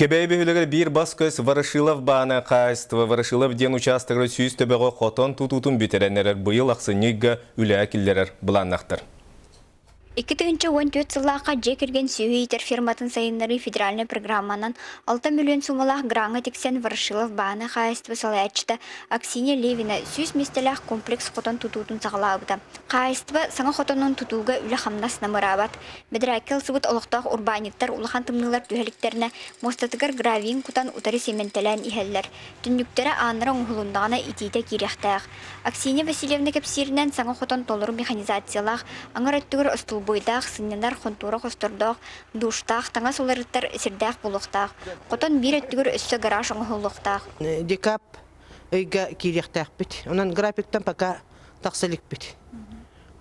Кэбээйи бөһүөлэгэр биир бас-көс Ворошилов баана хаһаайыстыба Ворошилов диэн учаастагар 100 төбөҕө хотон тутуутун бүтэрэн эрэр, быйыл ахсынньы ыйга үлэҕэ киллэрэр былааннаахтар. 2014 сыллаахха дьиэ кэргэн сүөһү иитэр ферматын сайыннарыы федеральнай программанан 6 миллион суумалаах граҥҥа тиксэн Ворошилов бааны хаһаайыстыба салайааччыта Аксинья Левина 100 миэстэлээх комплекс хотон тутуутун саҕалаабыта. Хаһаайыстыба саҥа хотонун тутууга үлэ-хамнас намыраабат. Бэдэрээккэ ылсыбыт олохтоох урбаанньыттар улахан тымныылар түһэ иликтэринэ муостатыгар гравийын кутан утары сиэмэнтэлээн иһэллэр. Түннүктэрэ, ааннара оҥоһулуннаҕына итиитэ киириэхтээх. Аксинья Васильевна кэпсииринэн, саҥа хотон толору механизациялаах, аҥар өттүгэр остолбуойдаах, сынньанар хонтуора хостордоох, душтаах, таҥас уларыттар сирдээх буолуохтаах. Хотон биир өттүгэр өссө гараж оҥоһуллуохтаах. Декаб ыйга киириэхтээхпит. Онон графиктан пока тахса иликпит.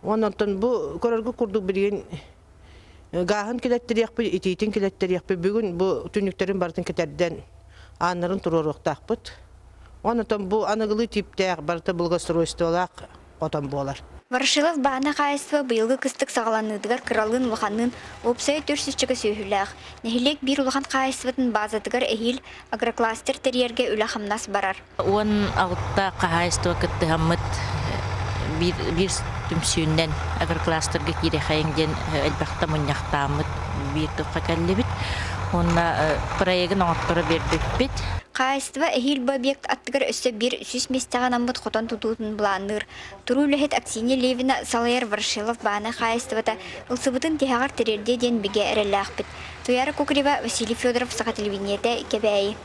Онон бу көрөргө курдук билигин гааһын килэттэриэхпит, итиитин килэттэриэхпит. Бүгүн бу түннүктэрин барытын кэтэрдэн ааннарын туруоруохтаахпыт. Онон бу аныгылыы тииптээх барыта благоустройстволаах хотон буолар. Ворошилов баана хаһаайыстыба быйылгы кыстык саҕаланыытыгар кыралыын-улаханныын уопсайа түөрт сүүсчэкэ сүөһүлээх. Нэһилиэк биир улахан хаһаайыстыбатын баазатыгар эһиил агрокластер тэрийэргэ үлэ-хамнас барар. 16 хаһаайыстыба кыттыһаммыт биир, биир түмсүүнэн агрокластерга киирэхэйиҥ диэн элбэхтэ мунньахтааммыт биир тылга кэллибит. Уонна проегын оҥотторо биэрбиппит. Хаһаайыстыба эһиил бу объект аттыгар өссө биир 100 миэстэҕэ анаммыт хотон тутуутун былаанныыр. Туруу үлэһит Аксинья Левина салайар Ворошилов бааны хаһаайыстыбата ылсыбытын тиһэҕэр тириэрдиэ диэн бигэ эрэллээхпит. Туяра Кукрева, Василий Федоров, Саха телевидениетэ, Кэбээйи.